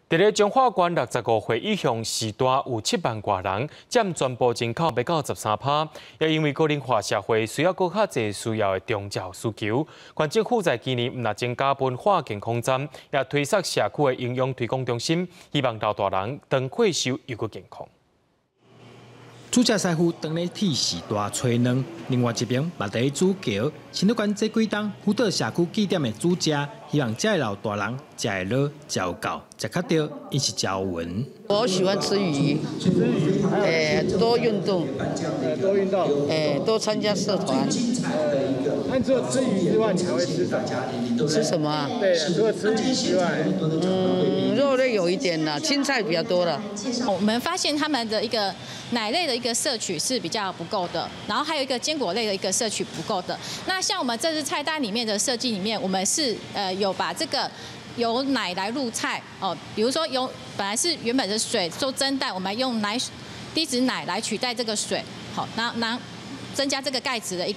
佇咧彰化縣65歲以上序大有7萬外人，佔全部人口欲到13趴。也因為高齡化社會需要閣較濟需要的長照需求，縣政府在今年毋但增加文化健康站，也推設社區的營養推廣中心，希望老大人長歲壽又閣健康。煮食師傅當咧替序大炊卵，另外一邊嘛佇咧煮蕎。新竹縣這幾冬輔導社區據點的煮食，希望遮的老大人食會落、食有夠、食較著，飲食較穩。我喜歡吃魚，多運動，多運動，多參加社團。那除了吃魚之外，你還會吃什麼？吃什麼啊？對，除了吃魚之外，肉類有一點啦，青菜比較多了。我們發現他們的一個奶類的一個攝取是比較不夠的，然後還有一個堅果類的一個攝取不夠的。那像我們這次菜單裡面的設計裡面，我們是有把這個由奶來入菜哦，比如說用本來是原本的水做蒸蛋，我們用奶低脂奶來取代這個水，好，那增加這個鈣質的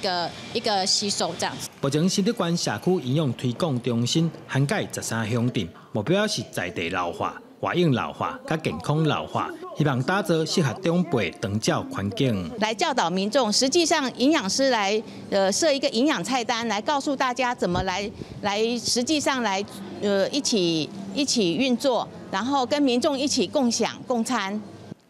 一個吸收，這樣子。目前新竹縣社區營養推廣中心涵蓋13鄉鎮，目標是在地老化、活用老化、佮健康老化，希望打造適合長輩長照環境。來教導民眾，實際上營養師來設一個營養菜單，來告訴大家怎麼來實際上來一起運作，然後跟民眾一起共享共餐。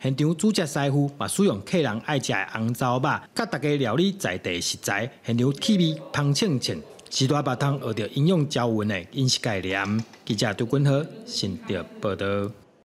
現場煮食師傅嘛使用客人愛食的紅糟肉，佮大家料理在地食材，現場氣味芳清清，序大嘛通學著營養均勻的飲食概念。記者杜君和新竹報導。